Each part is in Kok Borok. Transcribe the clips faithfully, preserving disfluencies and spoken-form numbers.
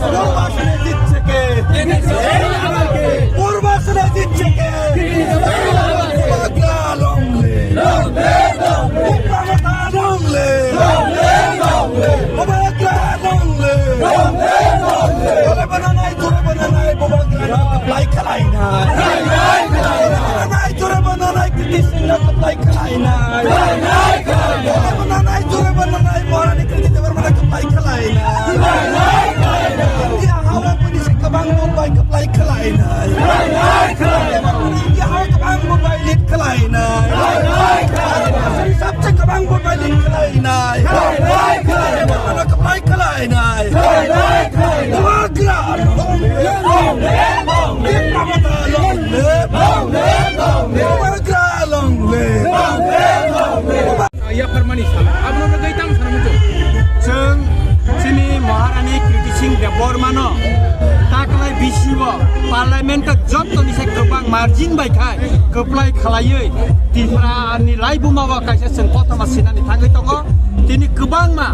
পূর্বাসনে জিতছে কে? পূর্বাসনে জিতছে কে? বুবাগ্রা long live। বুবাগ্রা long live। বুবাগ্রা long live। জোরে বানা নাই, জোরে বানা নাই, বুবাগ্রা apply খালাই না। নাই, জোরে বানা নাই, কৃতি সিংহ apply খালাই না। জোরে বানা নাই, জোরে বানা নাই, মহারানী কৃতি দেববর্মা apply খালাই না। India hao boni se kwbang Mumbai apply khlai nai. India hao kwbang Mumbai lead khlai nai. Sabse kwbang Mumbai lead khlai nai. Apply khlai nai. Bubagra. Bubagra long live. Yapharmani sal. Abono rwgwi tang sana muchung. Chwng chini Maharani Kriti Singh Debbarmano taklai bisi o Parliament o jottoni se kwbang margin bai khai kwplai khlaiwi Tripura ni laibuma o kaisa chwng kothoma sinani thangwi tongo. Tini kwbangma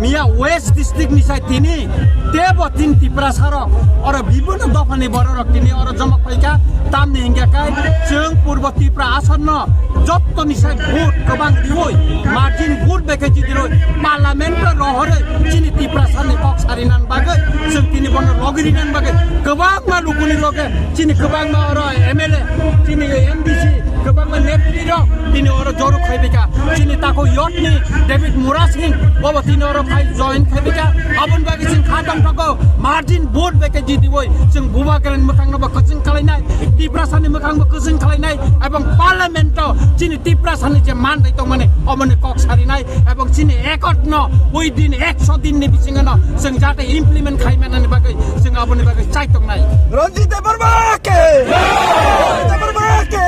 miya West district ni sai tini tebo tin Tiprasa rok oro bibhinno dophani borok rok tini oro joma phaikha. Tamni hingkha khai chwng Purbo Tripura asonno jottoni sai vote kwbang diwi, margin vote bai khe jidirwi, Parliament o rohorwi chini Tiprasani kok sarinan bagwi, chwng tini bono logi rinan bagwi kwbangma lukuni loge chini kwbangma oro M L A, chini M D C, kwbangma nepri rok tini oro joro khaibika. Chini tako yotni David Murasing bobo tini oro phai join khaibika. Aboni bagwi chwng kha tongthogo, margin vote bai khe jidiwi chwng Bubagrani mwkhangno bo kwchwng khlainai, Tiprasani mwkhang bo kwchwng khlainai, ebong Parliament o chini Tiprasani je man bai tongmani, omoni kok sarinai, ebong chini accord no oi din ekso din ni bisingo no chwng jate implement khai manani bagwi chwng aboni bagwi chai tongnai. Ranjit Debbarma ke! Ranjit Debbarma ke!